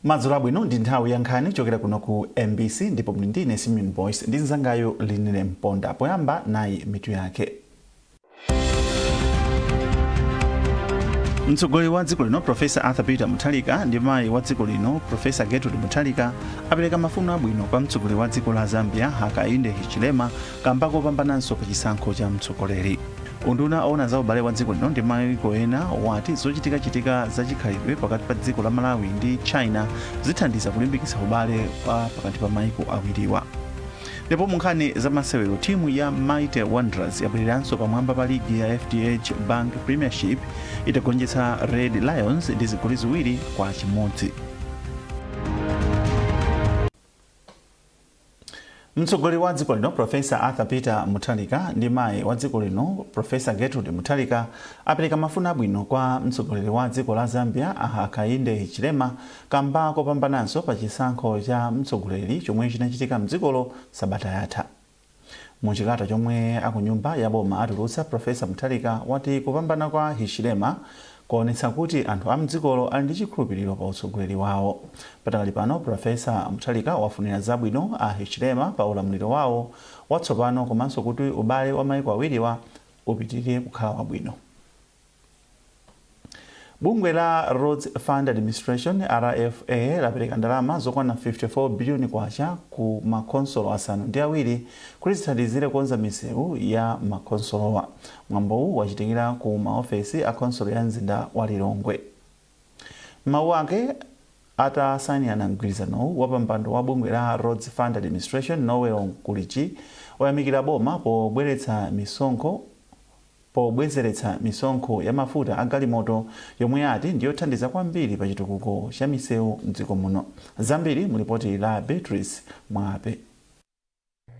Madzulo abwino. Ndi nthawi ya nkhani kuchokera kuno ku MBC, ndipo muli ndine Simeon Boyce ndi mnzangayo Linile Mponda. Poyamba, nayi mitu yake. Mtsogoleri wa dziko lino Profesa Arthur Peter Mutharika ndi mayi wa dziko lino Profesa Gertrude Mutharika apereka mafuno abwino kwa mtsogoleri wa dziko la Zambia Hakainde Hichilema kamba kopambananso pa chisankho cha mtsogoleri. Unduna owona za ubale wa dziko lino ndi mayiko ena wati zochitikachitika za chikhalidwe pakati pa dziko la Malawi ndi China zithandiza kulimbikitsa ubale wa pakati pa mayiko awiriwa. Ndipo mu nkhani za masewero, timu ya Mighty Wanderers yabwereranso pamwamba pa ligi ya FDH Bank Premiership itagonjetsa Red Lions ndi zigoli 2-1. Mtsogoleri wa dziko lino Profesa Arthur Peter Mutharika ndi mayi wa dziko lino Profesa Gertrude Mutharika apereka mafuno abwino kwa mtsogoleri wa dziko la Zambia Hakainde Hichilema kamba kopambananso pa chisankho cha mtsogoleri chomwe chinachitika mdzikolo sabata yatha. Mu chikalata chomwe akunyumba ya boma atulutsa, Profesa Mutharika wati kupambana kwa Hichilema kwaonetsa kuti anthu a mdzikolo ali ndi chikhulupiliro pa utsogoleri wawo. Patakali pano, Profesa Mutharika wafunira zabwino a Hichilema pa ulamuliro wawo watsopano komanso kuti ubale wa maiko awiriwa upitilire kukhala wabwino. Bungwe la Roads Fund Administration, RFA, lapereka ndalama zokwana 54 biliyoni kwacha ku makhonsolo 7 kuti zithandizire kukonza misewu ya makhonsolowa. Mwambowu wachitikira ku maofesi a khonsolo ya mzinda wa Lilongwe. M'mawu ake atasainirana mgwirizanowu, wapampando wa bungwe la Roads Fund Administration Noel Mkulichi wayamikira boma pobwezeretsa misonkho ya mafuta a galimoto yomwe ati ndiyothandiza kwambiri pa chitukuko cha misewu mdziko muno. Zambiri mu lipoti la Beatrice Mwape.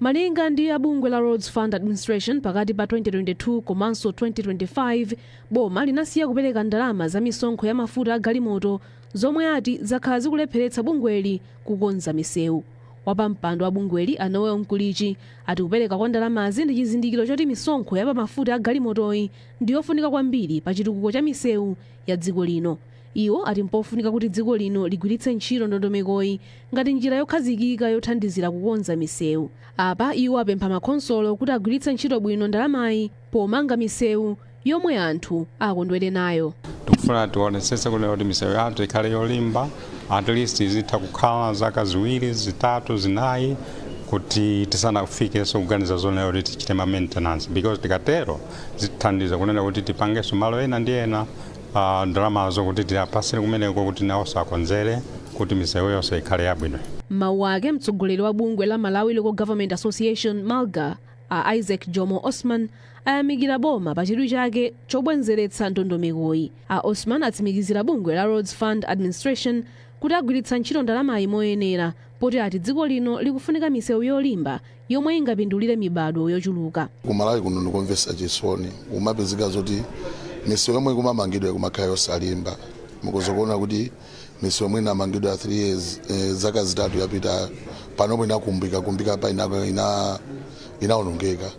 Malinga ndi a bungwe la Roads Fund Administration, pakati pa 2022 komanso 2025, boma linasiya kupereka ndalama za misonkho ya mafuta a galimoto zomwe ati zakhala zikulepheretsa bungweli kukonza misewu. Wapampando wa bungweli a Noel Mkulichi ati kupereka kwa ndalamazi ndi chizindikiro choti misonkho ya pa mafuta a galimotoyi ndi yofunika kwambiri pa chitukuko cha misewu ya dziko lino. Iwo ati mpofunika kuti dziko lino ligwiritse ntchito ndondomekoyi ngati njira yokhazikika yothandizira kukonza misewu. Apa iwo apempha makhonsolo kuti agwiritse ntchito bwino ndalamayi pomanga misewu yomwe anthu akondwere nayo. Tikufuna tionetsetse kunena kuti misewu yathu ikhale yolimba, at least izitha kukhala zaka 2, 3, 4 kuti tisanafikenso kuganiza zonena kuti tichite ma maintenance, because tikatero zithandiza kunena kuti tipangenso malo ena ndi ena, ndalamazo kuti tiapasire kumeneko kuti nawonso akonzere kuti misewu yonse ikhale yabwino. M'mawu ake, mtsogoleri wa bungwe la Malawi Local Government Association, MALGA, a Isaac Jomo Osman ayamikira boma pa chidwi chake chobwenzeretsa ndondomekoyi. A Osman atsimikizira bungwe la Roads Fund Administration kuti agwiritsa ntchito ndalamayi moyenera, poti ati dziko lino likufunika misewu yolimba yomwe ingapindulire mibadwo yochuluka. Ku Malawi kuno ndikomvetsa chisoni, umapezeka zoti misewu yomwe ikumamangidwa ikumakhala yosalimba. Mukhoza kuona kuti misewu yomwe inamangidwa 3 years, zaka 3 yapita, panopo inakumbika kumbika pa inaonongeka.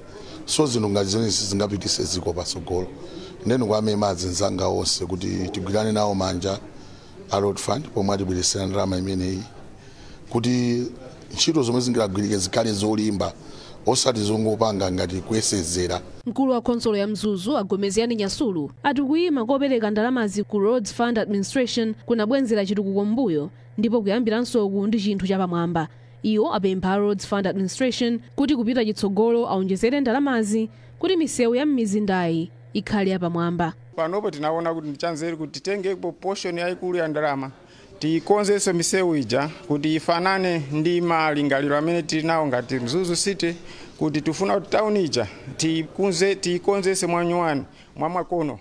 So zinthu ngati zimenezi zingapitise dziko patsogolo. Ndeno kuwamema azinzanga onse kuti tigwirane nawo manja a Road Fund pomwe atibweretsera ndalama imeneyi, kuti ntchito zomwe zingagwirike zikhale zolimba, osati zongopanga ngati kuyesezera. Mkulu wa khonsolo ya Mzuzu a Gomezgani Nyasulu ati kuyima kopereka ndalamazi ku Roads Fund Administration kunabwenzera chitukuko m'mbuyo, ndipo kuyambiransoku ndi chinthu chapamwamba. Iwo apempha a Roads Fund Administration kuti kupita chitsogolo aonjezere ndalamazi kuti misewu ya m'mizindayi ikhale yapamwamba. Panopo tinaona kuti ndichanzeru kuti titengepo portion yayikulu ya ndalama, tikonzenso misewu ija kuti ifanane ndi malingaliro amene tili nawo ngati Mzuzu City, kuti tifuna kuti town ija tiyikonzense mwanyuwani mwamakono.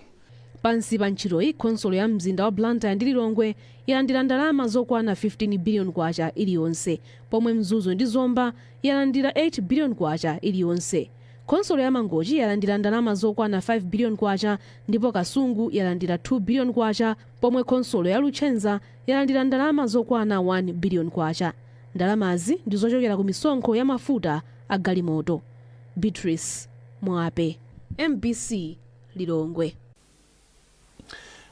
Pansi pa ntchitoyi, khonsolo ya mzinda wa Blantyre ndi Lilongwe yalandira ndalama zokwana 15 billion kwacha iliyonse, pomwe Mzuzu ndi Zomba yalandira 8 billion kwacha iliyonse. Khonsolo ya Mangochi yalandira ndalama zokwana 5 billion kwacha, ndipo Kasungu yalandira 2 billion kwacha, pomwe khonsolo ya Luchenza yalandira ndalama zokwana 1 billion kwacha. Ndalamazi ndi zochokera ku misonkho ya mafuta a galimoto. Beatrice Mwape, MBC, Lilongwe.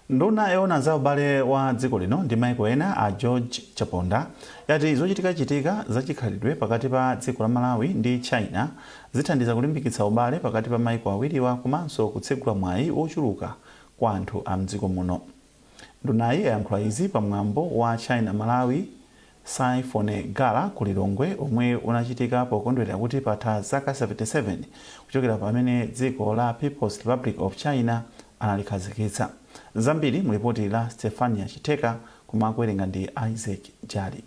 Nduna yoona za ubale wa dziko lino ndi maiko ena, a George Chaponda, yati zochitikachitika zachikhalidwe pakati pa dziko la Malawi ndi China zithandiza kulimbikitsa ubale pakati pa maiko awiriwa komanso kutsegula mwayi wochuluka kwa anthu a mdziko muno. Ndunayi yayankhula izi pamwambo wa China Malawi Symphony Gala ku Lilongwe, omwe unachitika pokondwerera kuti patha zaka 77 kuchokera pamene dziko la People's Republic of China analikhazikitsa. Zambiri mu lipoti la Stefania Chiteka, koma akuwerenga ndi Isaac Jali.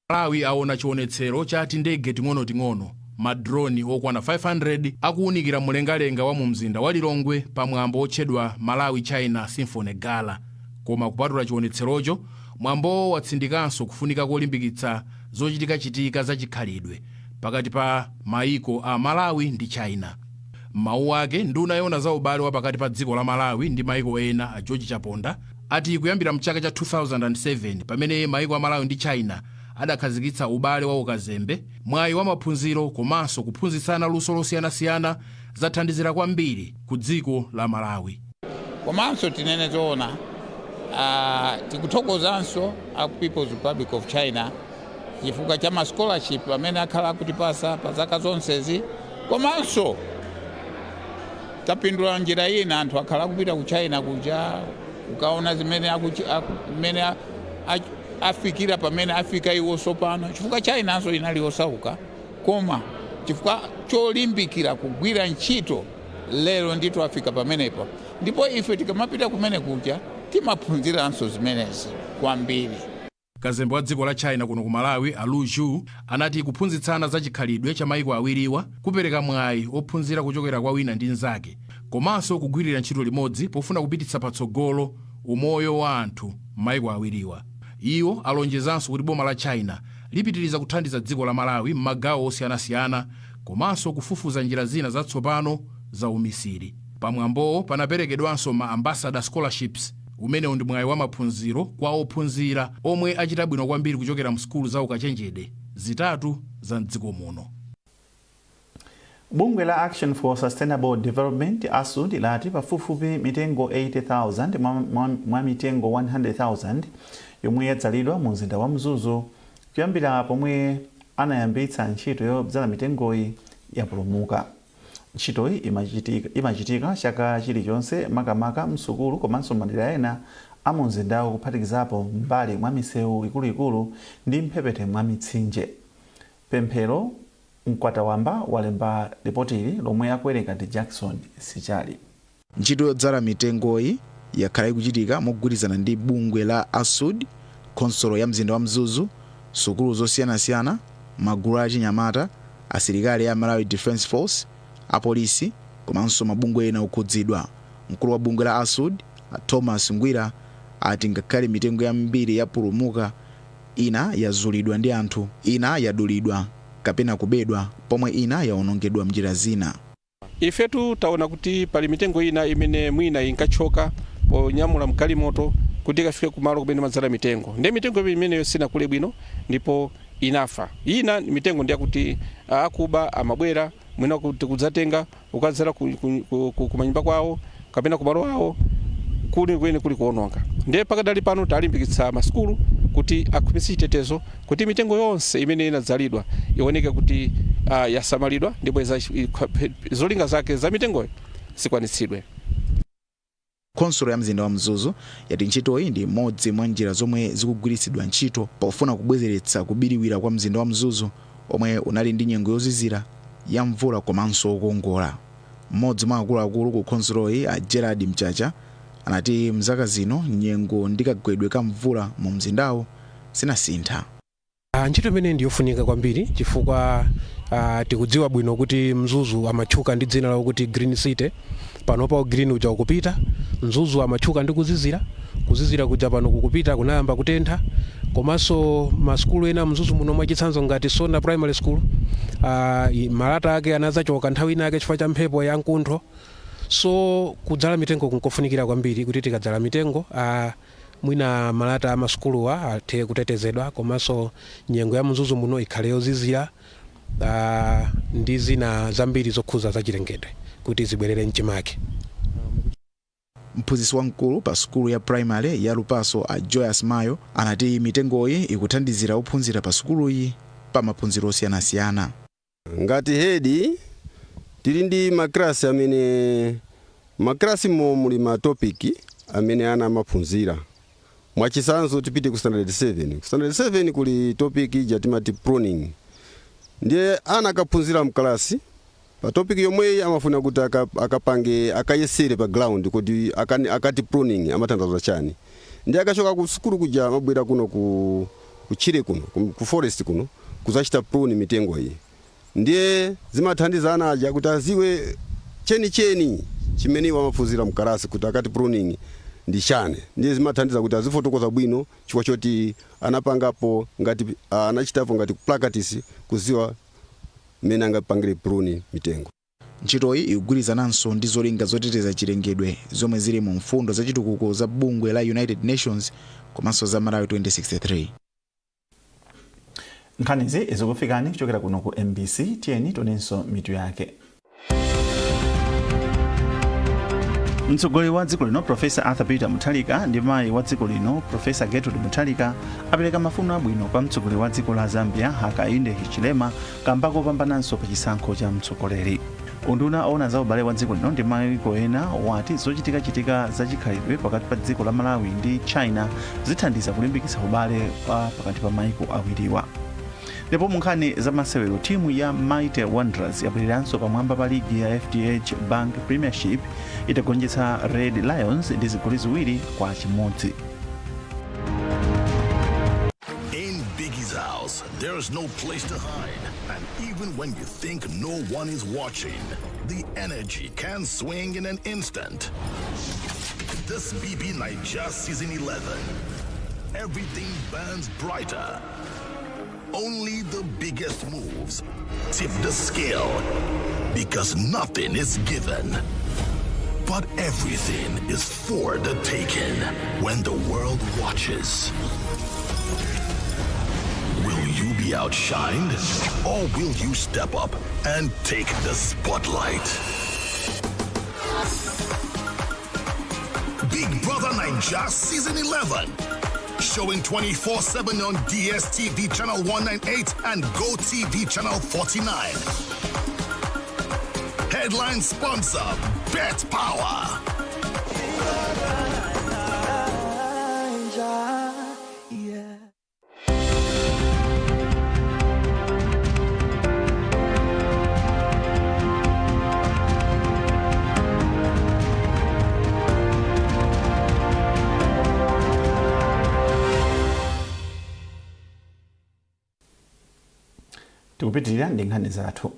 Malawi aona chionetsero cha tindege ting'onoting'ono, ma drone okwana 500 akuwunikira mlengalenga wa mu mzinda wa Lilongwe pamwambo otchedwa Malawi China Symphony Gala. Koma kupatula chionetserocho, mwambowo watsindikanso kufunika kolimbikitsa zochitikachitika zachikhalidwe pakati pa maiko a Malawi ndi China. Mawu ake, nduna yoona za ubale wa pakati pa dziko la Malawi ndi maiko ena, a George Chaponda, ati kuyambira mchaka cha 2007, pamene maiko a Malawi ndi China adakhazikitsa ubale wa ukazembe, mwayi wa maphunziro komanso kuphunzitsana luso losiyanasiyana zathandizira kwambiri ku dziko la Malawi. Komanso tinene zoona, tikuthokozanso a People's Republic of China chifukwa cha ma scholarship amene akhala akutipasa pa zaka zonsezi. Komanso tapindula njira ina, anthu akhala akupita ku China kuja kukaona zimene afikira pamene afika iwo sopano, chifukwa Chinanso inali osauka, koma chifukwa cholimbikira kugwira ntchito lero ndithu afika pamenepo. Ndipo ife tikamapita kumene kuja timaphunziranso zimenezi kwambiri. Kazembe wa dziko la China kuno ku Malawi, a Lu Zhu, anati kuphunzitsana za chikhalidwe cha maiko awiriwa kupereka mwayi ophunzira kuchokera kwa wina ndi mnzake, komanso kugwirira ntchito limodzi pofuna kupititsa patsogolo umoyo wa anthu m'maiko awiriwa. Iwo alonjezanso kuti boma la China lipitiriza kuthandiza dziko la Malawi m'magawo osiyanasiyana komanso kufufuza njira zina zatsopano za umisiri. Pamwambowo panaperekedwanso ma ambassador scholarships. Umenewu ndi mwayi wa maphunziro kwa ophunzira omwe achita bwino kwambiri kuchokera mu sukulu za ukachenjede zitatu za mdziko muno. Bungwe la Action for Sustainable Development, ASUD, lati pafupifupi mitengo 80,000 mwa mitengo 100,000 yomwe yadzalidwa mu mzinda wa Mzuzu kuyambira pomwe anayambitsa ntchito yodzala mitengoyi yapulumuka. Ntchitoyi imachitika chaka chilichonse, makamaka msukulu komanso madera ena a mu mzindawo, kuphatikizapo mbali mwa misewu ikuluikulu ndi mphepete mwa mitsinje. Pemphero Mkwatawamba walemba ripotili, lomwe akuwerenga ndi Jackson Sichali. Ntchito yodzala mitengoyi yakhala ikuchitika mogwirizana ndi bungwe la ASUD, khonsolo ya mzinda wa Mzuzu, sukulu zosiyanasiyana, magulu achinyamata, asilikali a Malawi Defence Force, apolisi komanso mabungwe ena okhudzidwa. Mkulu wa bungwe la ASUD, Thomas Ngwira, ati ngakhale mitengo yambiri yapulumuka, ina yazulidwa ndi anthu, ina yadulidwa kapena kubedwa, pomwe ina yawonongedwa mnjira zina. Ifetu taona kuti pali mitengo ina imene mwina inkachoka ponyamula mgalimoto kuti ikafike kumalo kumene madzala mitengo, ndiye mitengo imeneyo sinakule bwino ndipo inafa. Ina mitengo ndiyakuti akuba amabwera mwina kuti kudzatenga ukadzala kumanyumba kwawo kapena kumalo awo kuli kwene kuli kuononga. Ndiye pakadali pano talimbikitsa masukulu kuti akhwimitse chitetezo kuti mitengo yonse imene inadzalidwa ioneke kuti yasamalidwa ndipo zolinga zake za mitengoyo zikwanitsidwe. Khonsolo ya mzinda wa Mzuzu yati ntchitoyi ndi imodzi mwa njira zomwe zikugwiritsidwa ntchito pofuna kubwezeretsa kubiriwira kwa mzinda wa Mzuzu, omwe unali ndi nyengo yozizira, ya mvula komanso wokongola. Mmodzi mwa akuluakulu ku khonsoloyi, a Gerard Mchacha, anati mzaka zino nyengo ndi kagwedwe ka mvula mu mzindawo zinasintha. Ntchito imene ndi yofunika kwambiri chifukwa tikudziwa bwino kuti Mzuzu amatchuka ndi dzina lakuti Green City. Panopa green uja ukupita. Mzuzu amatchuka ndi kuzizira, kuzizira kuja pano kukupita, kunayamba kutentha. Komanso masukulu ena Mzuzu muno, mwachitsanzo ngati Sona Primary School, malata ake anazachoka nthawi ina yake chifukwa cha mphepo ya mkuntho. So kudzala mitengo kunkofunikira kwambiri kuti tikadzala mitengo, mwina malata amasukuluwa athe kutetezedwa, komanso nyengo ya Mzuzu muno ikhale yozizira, ndi zina zambiri zokhuza zachilengedwe kuti zibwerere mchimake. Mphunzitsi wamkulu pa sukulu ya primary ya Lupaso, a Joyce Mayo, anati mitengoyi ikuthandizira ophunzira pa sukuluyi pa maphunziro osiyanasiyana. Ngati head, tili ndi maklasi amene maklasi mo muli ma topic amene ana amaphunzira. Mwachitsanzo, tipite ku standard 7. Ku standard 7 kuli topic ija timati pruning. Ndiye ana akaphunzira mkalasi pa topic yomweyi, amafuna kuti akapange, akayesere pa ground kuti akati pruning amatanthauza chani. Ndiye akachoka ku sukulu kuja, amabwera kuno kutchire kuno, ku forest kuno, kuzachita prune mitengo iyi. Ndiye zimathandiza ana aja kuti aziwe chenicheni chimene iwo amaphunzira mkalasi, kuti akati pruning ndi chani. Ndiye zimathandiza kuti azifotokoza bwino, chifukwa choti anapangapo ngati anachitapo ngati practice, kuziwa mmene angapangire prune mitengo. Ntchitoyi ikugwirizananso ndi zolinga zoteteza chilengedwe zomwe zili mu mfundo zachitukuko za bungwe la United Nations komanso za Malawi 2063. Nkhanizi zikufikani kuchokera kuno ku MBC. Tiyeni tionenso mitu yake. Mtsogoleri wa dziko lino, Profesa Arthur Peter Mutharika, ndi mayi wa dziko lino, Profesa Gertrude Mutharika, apereka mafuno abwino kwa mtsogoleri wa dziko la Zambia, Hakainde Hichilema, kamba kopambananso pa chisankho cha mtsogoleri. Unduna owona za ubale wa dziko lino ndi mayiko ena wati zochitikachitika zachikhalidwe pakati pa dziko la Malawi ndi China zithandiza kulimbikitsa ubale wa pakati pa mayiko awiriwa. Ndipo mu nkhani za masewero, timu ya Mighty Wanderers yabwereranso pamwamba pa ligi ya FDH Bank Premiership itagonjetsa Red Lions ndi zigoli 2-1. In Biggie's house, there's no place to hide. And even when you think no one is watching, the energy can swing in an instant. This BB Naija Season 11, everything burns brighter. Only the biggest moves tip the scale, because nothing is given, but everything is for the taking when the world watches. Will you be outshined, or will you step up and take the spotlight? Big Brother Naija Season 11. Showing 24/7 on DSTV Channel 198 and GoTV Channel 49. Headline sponsor, Bet Power. Tikupitirira ndi nkhani zathu.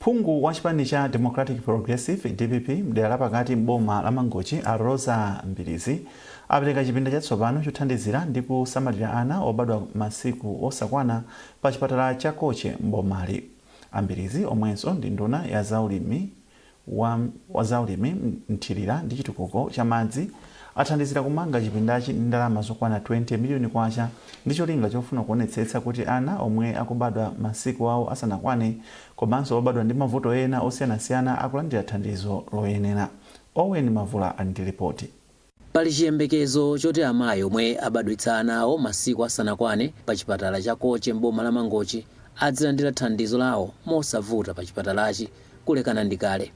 Phungu wa chipani cha Democratic Progressive, DPP, mdera lapakati mboma la Mangochi, a Rosa Mbirizi, apereka chipinda chatsopano chothandizira ndi kusamalira ana obadwa masiku osakwana pa chipatala cha Koche mbomali. Ambirizi, omwenso ndi nduna ya zaulimi wa zaulimi, mthirira ndi chitukuko cha madzi, athandizira kumanga chipindachi ndi ndalama zokwana 20 miliyoni kwacha ndi cholinga chofuna kuonetsetsa kuti ana omwe akubadwa masiku awo asanakwane komanso obadwa ndi mavuto ena osiyanasiyana akulandira thandizo loyenera. Owen Mavula ali ndi ripoti. Pali chiyembekezo choti amayi omwe abadwitsa ana awo masiku asanakwane pa chipatala cha Koche mboma la Mangochi adzilandira thandizo lawo mosavuta pa chipatalachi kulekana ndi kale.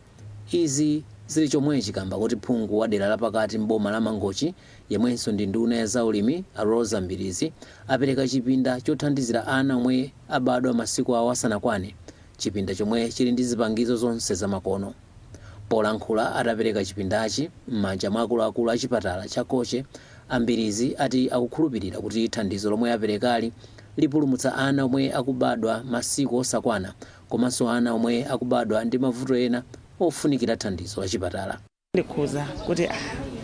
Izi zili chomwechi kamba kuti phungu wa dera lapakati mboma la Mangochi, yemwenso ndi nduna ya zaulimi, a Rosa Mbirizi, apereka chipinda chothandizira ana omwe abadwa masiku awo asanakwane, chipinda chomwe chili ndi zipangizo zonse zamakono. Polankhula atapereka chipindachi m'manja mwa akuluakulu a chipatala cha Koche, Ambirizi ati akukhulupirira kuti thandizo lomwe aperekali lipulumutsa ana omwe akubadwa masiku osakwana komanso ana omwe akubadwa ndi mavuto ena ofunikira thandizo la chipatala. Ndikhuza kuti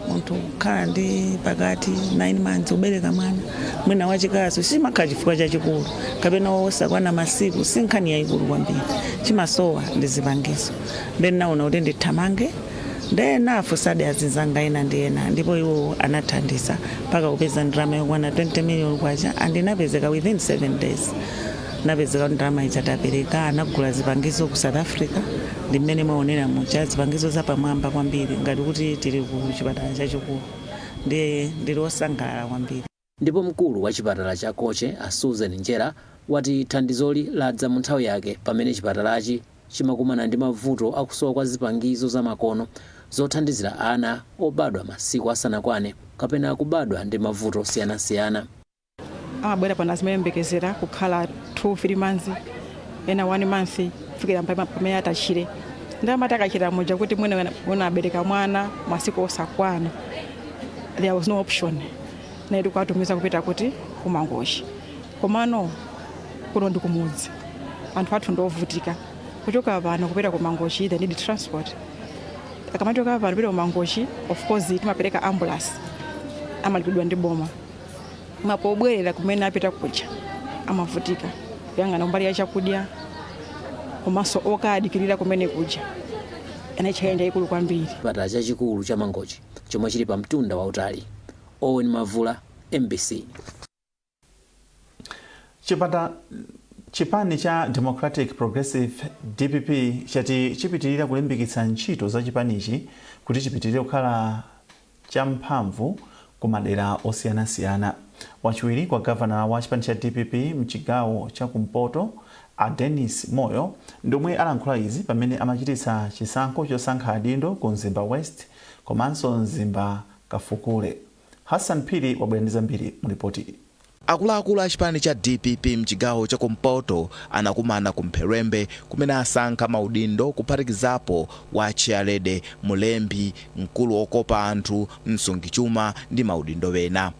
munthu kukhala ndi pakati 9 months, kubereka mwana mwina wachikazi, sichimakhala chifukwa chachikulu, kapena wosakwana masiku, si nkhani yayikulu kwambiri. Chimasowa ndi zipangizo. Then naona kuti ndithamange, nde nafunsadi azinzanga ena ndi ena, ndipo iwo anathandiza mpaka kupeza ndalama yokwana 20 million kwacha, and inapezeka within 7 days. Napezeka kuti ndalama ija tapereka, anagula zipangizo ku South Africa, ndi mmene mwaonera muja, zipangizo zapamwamba kwambiri, ngati kuti tili ku chipatala chachikulu. Ndiye ndili wosangalala kwambiri. Ndipo mkulu wa chipatala cha Koche, a Susan Njera, wati thandizoli ladza mu nthawi yake pamene chipatalachi chimakumana ndi mavuto akusowa kwa zipangizo zamakono zothandizira ana obadwa masiku asanakwane kapena kubadwa ndi mavuto osiyanasiyana. Amabwera pano azimayembekezera kukhala 2 3 months, ena 1 month, kufikira pamene atachire. Ndi amati akachira muja, kuti mwina mwina abereka mwana masiku osakwana, there was no option, naye tikukatumiza kupita kuti kuMangochi. Komano kuno ndi kumudzi, anthu athu ndovutika. Kuchoka pano kupita kuMangochi, they need transport. Akamachoka pano kupita kuMangochi, of course timapereka ambulance, amalipidwa ndi boma. Mapobwerera kumene apita kuja, amavutika kuyang'ana mbali ya chakudya komanso okadikirira kumene kuja ena challenge ikulu kwambiri. Chipatala chachikulu cha Mangochi chomwe chili pa mtunda wautali. Owen Mavula, MBC. Chipani cha Democratic Progressive, DPP, chati chipitirira kulimbikitsa ntchito za chipanichi kuti chipitirire kukhala champhamvu ku madera osiyanasiyana. Wachiwiri kwa gavana wa chipani cha DPP mchigawo chakumpoto, a Denis Moyo, ndomwe alankhula izi pamene amachititsa chisankho chosankha adindo ku Mzimba West komanso Mzimba Kafukule. Hassan Phiri wabwera ndi zambiri mu ripoti iyi. Akuluakulu a chipani cha DPP mchigawo chakumpoto anakumana ku Mpherembe kumene asankha maudindo, kuphatikizapo wa chairlady, mulembi, mkulu wokopa anthu, msungichuma ndi maudindo ena.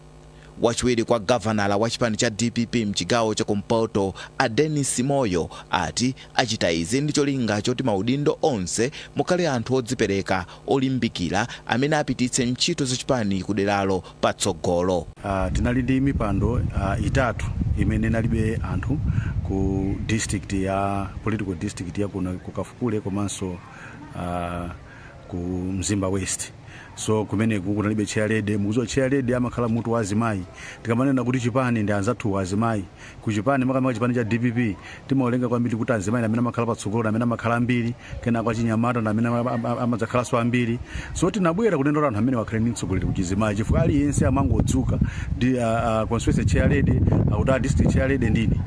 Wachiwiri kwa gavanala wa chipani cha DPP mchigawo chakumpoto, a Denis Moyo, ati achita izi ndi cholinga choti maudindo onse mukhale anthu odzipereka, olimbikira, amene apititse ntchito zachipani kuderalo patsogolo. Tinali ndi mipando itatu imene inalibe anthu ku district ya political district ya kuno ku Kafukule komanso ku Mzimba West. So kumeneku kunalibe chairlady. Mukudziwa chairlady amakhala mutu wa azimayi. Tikamanena kuti chipani ndi anzathu wa azimayi ku chipani, makamaka chipani cha DPP, timawerenga kwambiri kuti azimayi amene amakhala patsogolo, amene amakhala ambiri, kenako achinyamata ndi amene amadzakhalanso ambiri. So tinabwera kunena kuti anthu amene wakhale ndi mtsogoleri kuchizimayi, chifukwa aliyense amangodzuka ndi constituency chairlady, akuti a district chairlady ndini.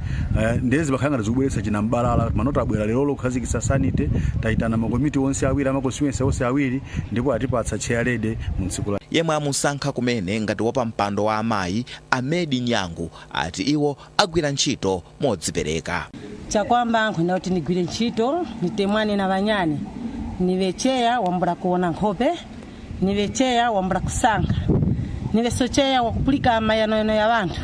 Ndezi bakhala ngati zikubweretsa chinambalala. Manoti abwera lero kukhazikitsa sanity. Tayitana makomiti onse awiri, ama constituency onse awiri, ndipo atipatsa chairlady mu tsiku la Yemwe amusankha kumene ngati wapampando wa amayi, Amedi Nyangu, ati iwo agwira ntchito modzipereka. Chakwamba nkhwenda kuti nigwire ntchito nitemwane na vanyani, nive cheya wambula kuona nkhope, nive cheya wambula kusankha, nive cheya wakupulika mayanoyano ya vanthu.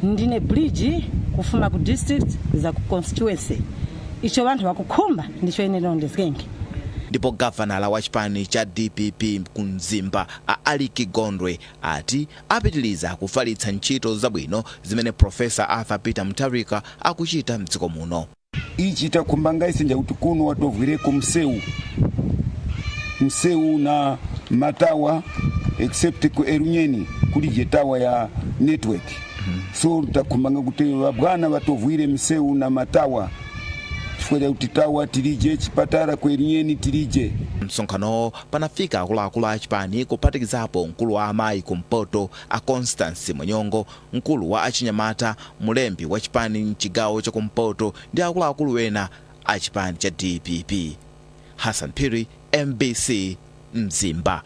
Ndine bridge kufuma ku district za ku constituency. Icho vanthu vakukhumba ndicho ine ndizikenge. Ndipo gavanala wa chipani cha DPP ku Mzimba, a Aliki Gondwe, ati apitiliza kufalitsa ntchito zabwino zimene Profesa Arthur Peter Mutharika akuchita mdziko muno. Ichi takhumbanga ise njakuti kuno watovwireko msewu, msewu na matawa, except ku Erunyeni kulije tawa ya network. So takhumbanga kuti vabwana vatovwire msewu na matawa, chifukwa chakuti tawa tilije, chipatala ku Erunyeni tilije. Msonkhanowo panafika akuluakulu a chipani, kuphatikizapo mkulu wa amayi kumpoto, a Constance Munyongo, mkulu wa achinyamata, mulembi wa chipani mchigawo chakumpoto ndi akuluakulu ena a chipani cha DPP. Hassan Phiri, MBC, Mzimba.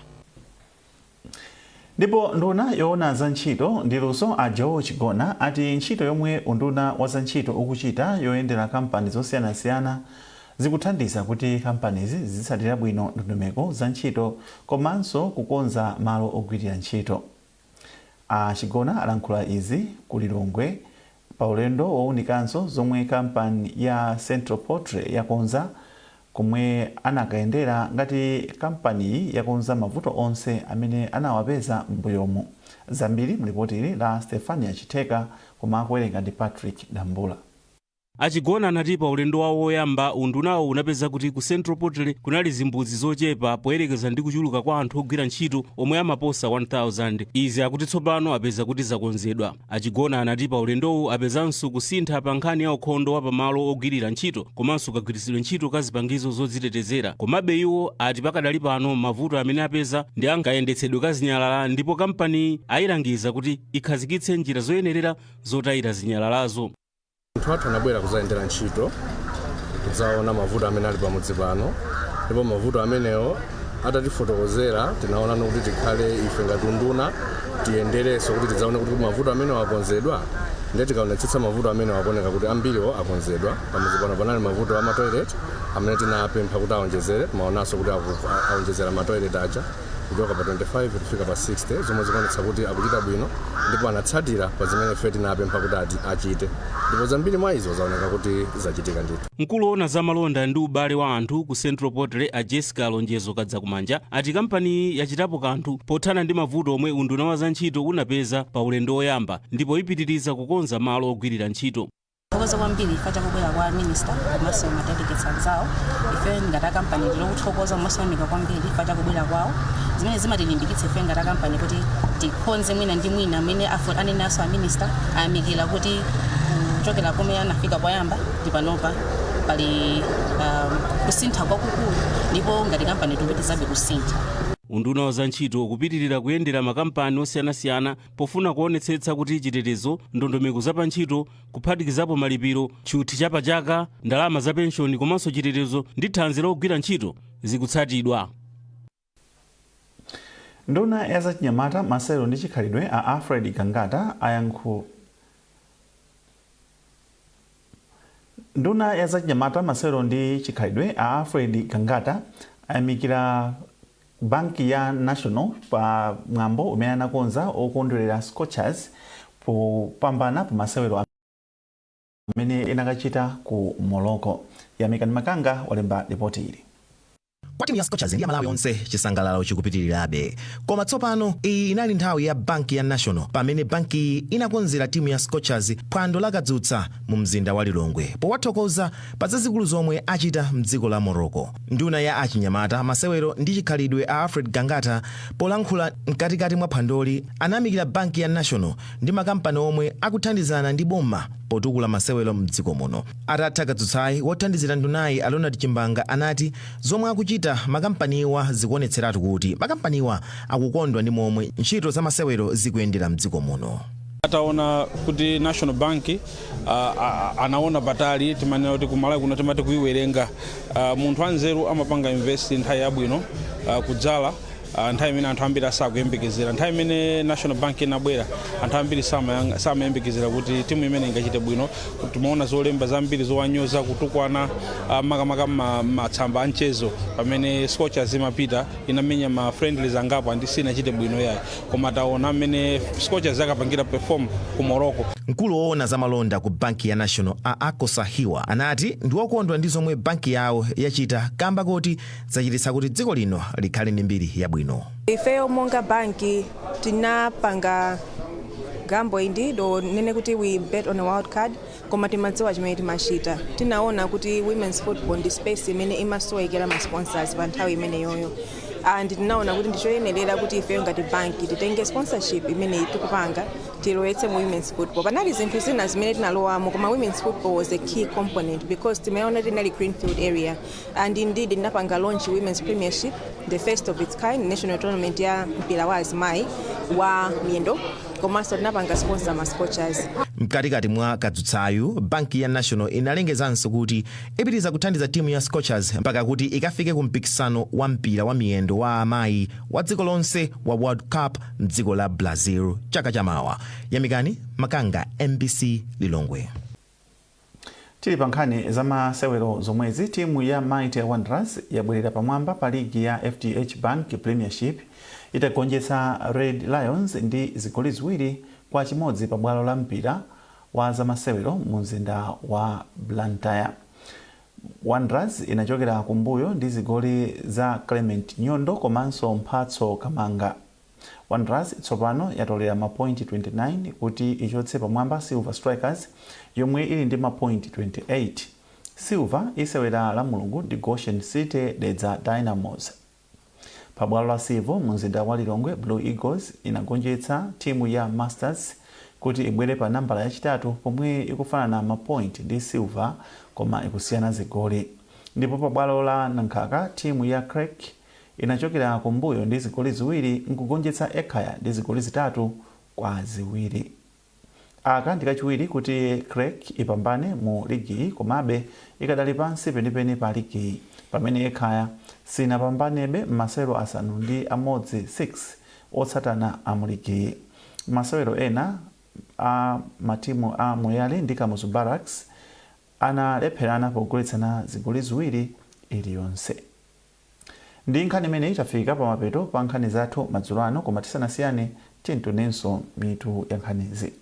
Ndipo nduna yoona za ntchito ndi luso, a Joe Chigona, ati ntchito yomwe unduna wa za ntchito ukuchita yoyendera kampani zosiyanasiyana zikuthandiza kuti kampanizi zitsatira bwino ndondomeko za ntchito komanso kukonza malo ogwirira ntchito. A Chigona alankhula izi ku Lilongwe pa ulendo wowunikanso zomwe kampani ya Central Poultry yakonza, komwe anakayendera ngati kampaniyi yakonza mavuto onse amene anawapeza m'mbuyomu. Zambiri mulipoti ili la Stefania Chitheka, koma akuwerenga ndi Patrick Dambula. Achigona anati pa ulendo wawo woyamba undunawo unapeza kuti ku Central Poultry kunali zimbudzi zochepa poyerekeza ndi kuchuluka kwa anthu ogwira ntchito omwe amaposa 1000. Izi akuti tsopano apeza kuti zakonzedwa. Achigona anati pa ulendowu apezanso kusintha pa nkhani ya ukhondo wa pamalo ogwirira ntchito komanso kagwiritsidwe ntchito ka zipangizo zodzitetezera. Komabe iwo ati pakadali pano mavuto amene apeza ndi ankayendetsedwe ka zinyalala, ndipo kampani ayilangiza kuti ikhazikitse njira zoyenerera zotayira zinyalalazo. Anthu athu anabwera kuzayendera ntchito, kudzaona mavuto amene ali pamudzi pano, ndipo mavuto amenewo atatifotokozera, tinaonano kuti tikhale ife ngati unduna tiyenderenso kuti tidzaone kuti mavuto amenewo akonzedwa. Ndiye tikaonetsetsa mavuto amenewo, akuoneka kuti ambiriwo akonzedwa. Pamudzi pano panali mavuto a matoilet amene tinapempha kuti aonjezere. Timaonanso kuti aonjezera matoilet aja kuchoka pa 25 kufika pa 60, zomwe zikuonetsa kuti akuchita bwino ndipo anatsatira pa zimene ife tinapempha kuti achite, ndipo zambiri mwa izo zaoneka kuti zachitika ndithu. Mkulu woona za malonda ndi ubale wa anthu ku Central Poultry, a Jessica Lonjezo Kadzakumanja, ati kampaniyi yachitapo kanthu pothana ndi mavuto omwe unduna wa zantchito unapeza pa ulendo woyamba, ndipo ipitiriza kukonza malo ogwirira ntchito. Thokoza kwambiri ife chakubwera kwa minister komanso ma delegates anzawo. Ife ngati akampani tilokuthokoza komanso yamika kwambiri ife chakubwera kwawo, zimene zimatilimbikitsa ife ngati akampani kuti tikonze mwina ndi mwina. Amene anenaso a minister ayamikira kuti kuchokera komwe anafika poyamba ndi panopa pali kusintha kwakukulu, ndipo ngati kampani tikupitizabe kusintha. Unduna wa zantchito kupitirira kuyendera makampani osiyanasiyana pofuna kuonetsetsa kuti chitetezo, ndondomeko za pantchito, kuphatikizapo malipiro, tchuthi cha pachaka, ndalama za penshoni komanso chitetezo ndi thanzi logwira ntchito zikutsatidwa. Nduna ya zachinyamata, masewero ndi chikhalidwe, a Alfred Gangata ayankhu Nduna ya zachinyamata, masewero ndi chikhalidwe, a Alfred Gangata, ayamikira banki ya National pa mwambo umene anakonza okondwerera Scorchers popambana pa masewero amene inakachita ku Morocco. Yamikani Makanga walemba ripoti ili. Kwa timu ya Scorchers ndi Amalawi onse, chisangalalo chikupitirirabe. Koma tsopano iyi inali nthawi ya banki ya National, pamene bankiyi inakonzera timu ya Scorchers phwando lakadzutsa mu mzinda wa Lilongwe powathokoza pa zazikulu zomwe achita mdziko la Morocco. Nduna ya achinyamata, masewero ndi chikhalidwe, a Alfred Gangata, polankhula mkatikati mwa phwandoli, anayamikira banki ya National ndi makampani omwe akuthandizana ndi boma potukula masewero mdziko muno. Atatha kadzutsayi, wothandizira ndunayi a Ronald Chimbanga anati zomwe akuchita makampaniwa zikuonetseratu kuti makampaniwa akukondwa ndi momwe ntchito za masewero zikuyendera mdziko muno. Ataona kuti National Bank anaona patali, timanena kuti kumalawi kuno timati kuiwerenga. Munthu anzeru amapanga invest nthawi yabwino, kudzala nthawi imene anthu ambiri asakuyembekezera. Nthawi imene National Bank inabwera, anthu ambiri samayembekezera kuti timu imene ingachite bwino. Timaona zolemba zambiri zowanyoza, kutukwana, makamaka matsamba a mchezo, pamene Scorchers imapita inamenya ma friendlies angapo and sinachite bwino yayi, koma taona amene Scorchers akapangira perform ku Morocco. Mkulu woona za malonda ku banki ya National, a Ako Sahiwa, anati ndi wokondwa ndi zomwe banki yawo yachita kamba koti zachititsa kuti dziko lino likhale ndi mbiri yabwino. Ifeyo monga banki tinapanga gamble indi nene kuti we bet on a wild card, koma timadziwa chimene timachita. Tinaona kuti women's football ndi space imene imasowekera ma sponsors pa nthawi imeneyoyo, and tinaona kuti ndichoyenerera kuti ifeyo ngati banki titenge sponsorship imene tikupanga, tilowetse mu women's football. Panali zinthu zina zimene tinalowamo, koma women's football was a key component because timaona tinali greenfield area, and indeed tinapanga launch Women's Premiership, the first of its kind national tournament ya mpira wa azimayi wa miyendo, komanso tinapanga sponsor ma Scorchers. Mkatikati mwa kadzutsayu, banki ya National inalengezanso kuti ipitiriza kuthandiza timu ya Scorchers mpaka kuti ikafike ku mpikisano wa mpira wa miyendo wa amayi wa dziko lonse wa World Cup mdziko la Brazil chaka chamawa. Yamikani Makanga, MBC, Lilongwe. Tili pa nkhani za masewero zomwezi, timu ya Mighty Wanderers yabwerera pamwamba pa ligi ya FDH Bank Premiership itagonjetsa Red Lions ndi zigoli 2-1 pa bwalo la mpira wa zamasewero mu mzinda wa Blantyre. Wanderers inachokera kumbuyo ndi zigoli za Clement Nyondo komanso Mphatso Kamanga. Wanderers tsopano yatolera mapointi 29 kuti ichotse pamwamba Silver Strikers yomwe ili ndi mapointi 28. Silver isewera la Mulungu ndi Goshen City Dedza Dynamos. Pabwalo la Civo mu mzinda wa Lilongwe, Blue Eagles inagonjetsa timu ya Masters kuti ibwere pa nambala yachitatu pomwe ikufanana mapointi ndi Silver koma ikusiyana zigoli. Ndipo pabwalo la Nankhaka, timu ya Creck inachokera kumbuyo ndi zigoli 2 nkugonjetsa Ekhaya ndi zigoli 3-2. Aka ndi kachiwiri kuti Creck ipambane mu ligiyi, komabe ikadali pansi penipeni pa ligiyi pamene Ekhaya sinapambanebe m'masewero 6 6 otsatana a mu ligiyi. Masewero ena a matimu a Moyale ndi Kamuzu Barracks analepherana pogoletsana zigoli 2 iliyonse. Ndi nkhani imeneyi tafika pamapeto pa nkhani zathu madzulo ano, koma tisanasiyane tionenso mitu ya nkhanizi.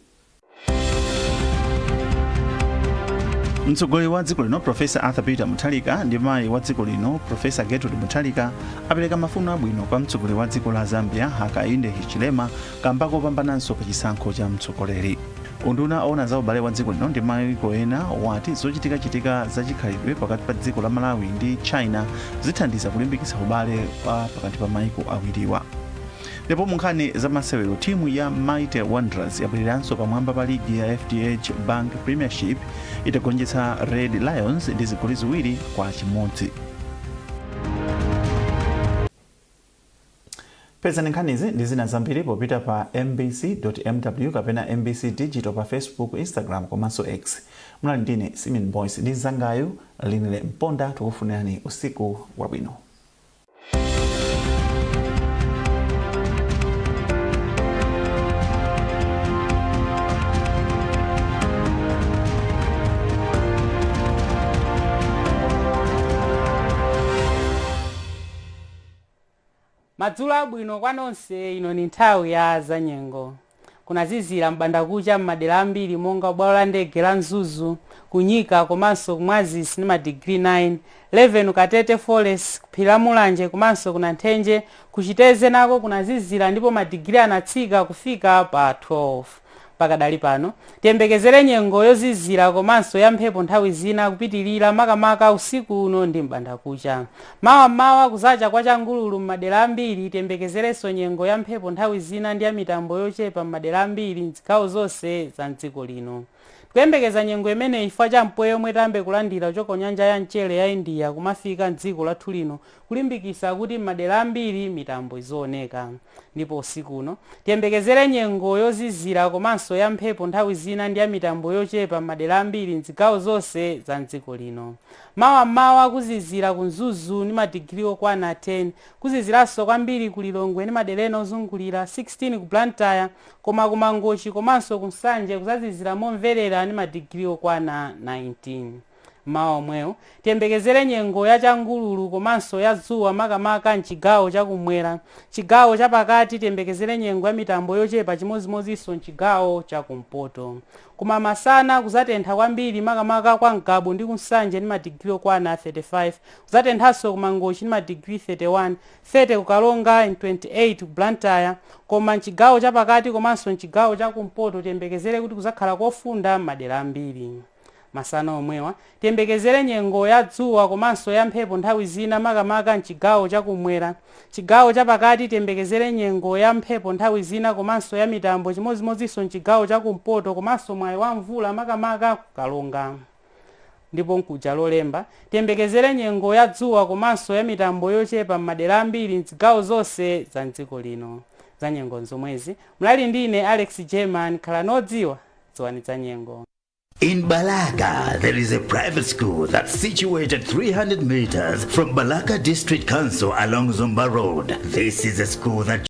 Mtsogoleri wa dziko lino Professor Arthur Peter Mutharika ndi mayi wa dziko lino Professor Gertrude Mutharika apereka mafuno abwino kwa mtsogoleri wa dziko la Zambia Hakainde Hichilema kamba kopambananso pa chisankho cha mtsogoleri. Unduna owona za ubale wa dziko lino ndi mayiko ena wati zochitikachitika za chikhalidwe pakati pa dziko la Malawi ndi China zithandiza kulimbikitsa ubale wa pakati pa mayiko awiriwa. Ndipo mu nkhani za masewero, timu ya Mighty Wanderers yabwereranso pamwamba pa ligi ya FDH Bank Premiership itagonjetsa Red Lions ndi zigoli 2-1. Pezani nkhanizi ndi zina zambiri popita pa mbc.mw kapena MBC Digital pa Facebook, Instagram komanso X. Munali ndine Simeon Boyce ndi mnzangayu Linile Mponda, tikufunirani usiku wabwino. Madzulo abwino kwa nonse. Ino ni nthawi ya zanyengo. Kunazizira m'bandakucha m'madera ambiri monga bwalo la ndege la Mzuzu, kunyika komanso kumwazisi ndi madigiri 9, 11 Katete Forest, kuphiri la Mulanje komanso kunanthenje. Kuchiteze nako kunazizira ndipo madigiri anatsika kufika pa 12. Pakadali pano tiyembekezere nyengo yozizira komanso ya mphepo nthawi zina kupitilira, makamaka usiku uno ndi m'bandakucha. Mawa mmawa kuzacha kwa changululu m'madera ambiri. Tiyembekezerenso nyengo ya mphepo nthawi zina ndi ya mitambo yochepa m'madera ambiri mzigawo zonse za mdziko lino. Tikuyembekeza nyengo imeneyi chifukwa cha mpweya omwe tayambe kulandira kuchoka nyanja ya mchere ya India kumafika mdziko lathu lino, kulimbikitsa kuti m'madera ambiri mitambo izioneka. Ndipo usiku uno tiyembekezere nyengo yozizira komanso ya mphepo nthawi zina ndi ya mitambo yochepa m'madera ambiri mzigawo zonse za mdziko lino. Mawa mmawa kuzizira ku Mzuzu ndi madigiri okwana 10, kuziziranso kwambiri ku Lilongwe ndi madera ena ozungulira, 16 ku Blantyre, koma ku Mangochi komanso ku Nsanje kuzazizira momverera ndi madigiri okwana 19. Mawa omwewo tiyembekezere nyengo ya changululu komanso ya dzuwa makamaka mchigawo chakumwera. Chigawo chapakati tiyembekezere nyengo ya mitambo yochepa, chimodzimodzinso mchigawo chakumpoto. Koma masana kuzatentha kwambiri makamaka kwa Ngabu ndi kunsanje ndi madigiri okwana 35, kuzatenthanso ku Mangochi ndi madigiri 31, 30 ku Karonga and 28 ku Blantyre. Koma mchigawo chapakati komanso mchigawo chakumpoto tiyembekezere kuti kuzakhala kofunda m'madera ambiri. Masana omwewa tiyembekezere nyengo ya dzuwa komanso ya mphepo nthawi zina makamaka mchigawo chakumwera. Chigawo chapakati tiyembekezere nyengo ya mphepo nthawi zina komanso ya mitambo, chimodzimodzinso mchigawo chakumpoto, komanso mwayi wa mvula makamaka ku Karonga. Ndipo nkuja Lolemba tiyembekezere nyengo ya dzuwa komanso ya mitambo yochepa m'madera ambiri mzigawo zonse za mdziko lino. Za nyengo zomwezi mulali ndine Alex German. Khala nodziwa, dziwani za nyengo. In Balaka, there is a private school that's situated 300 meters from Balaka District Council along Zomba Road. This is a school that